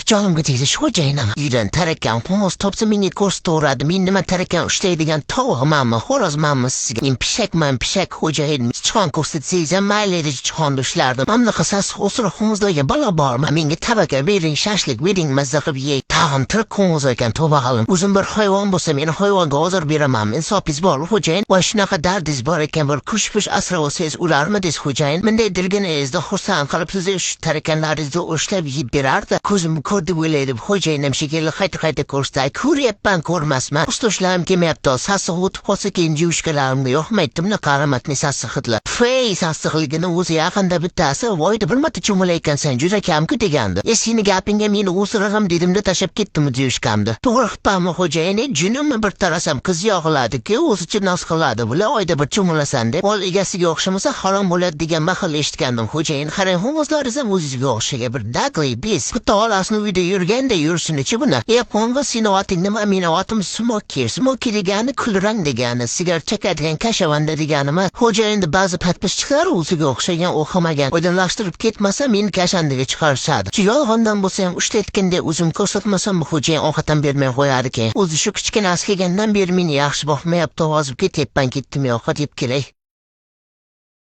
Jonimga tegdi shu, xo'jayinim. Uydan tarakan, qo'ng'iz topsa, menga ko'rsataveradi. Men nima, tarakan ushlaydigan tovuqmanmi, xo'rozmanmi sizga? Men pishakman, pishak, xo'jayin. Sichqon ko'rsatsangiz ham mayli edi, sichqonni ushlardim. Mana bunaqa sasiq o'siriq qo'ng'izlarga balo bormi? Menga tabaka bering, shashlik bering, mazza qilib yey. Tag'in tirik qo'ng'iz ekan, tavba qildim. O'zim bir hayvon bo'lsa, meni hayvonga ozor beramanmi? Insofingiz bormi, xo'jayin? Voy, shunaqa dardingiz bor ekan, bir qush push asrab olsangiz ularmidingiz, xo'jayin? Bunday dilginingizda xursand qilib, sizni shu tarakanlaringizni ushlab yeb berardi. Ko'zim ko'r deb o'ylaydi xo'jayinim shekilli, qayta qayta ko'rsatay. Ko'ryapman, ko'rmasman. Ushlashlarim kelmayapti. Sasiq o'tib qolsa, keyin yuvishgalarimga yoqmaydi bunaqa aromatli sasiq hidlar. Fey, sasiqligini o'zi. Yaqinda bittasi "Voyda, bir marta cho'milayotgansan, juda kamku" degandi. "E, seni gapingga meni o'sirig'im" dedimda, tashlab ketdim yuvishkamni. To'g'ri qilibmanmi, xo'jayin? E, junimni bir tarasam, qiz yog'iladi-ku, o'zicha noz qiladi bular, oyda bir cho'milasan deb. Mol egasiga o'xshamasa, harom bo'ladi degan maqol eshitgandim, xo'jayin. Qarang, qo'ng'izlaringiz ham o'zizga o'xshagan, bir наглый бес. Bitta olasini uyda yurganda yursin-chi buni. E, qo'ng'iz, seni oting nima? Meni otim Smoki. Smoki degani kulrang degani, sigar chekadigan kashavanda degani emas. Xo'jayinni ba'zi подписчик lar o'ziga o'xshagan, o'qimagan, oydinlashtirib ketmasa, meni kashandiga chiqarishadi. Shu yolg'ondan bo'lsa ham ushlayotganda o'zim ko'rsatmasam, bu xo'jayin ovqat ham bermay qo'yar ekan. O'zi shu kichkinasi kelgandan beri meni yaxshi boqmayapti, hozir ketyapman, ketdim yo'q deb kelay.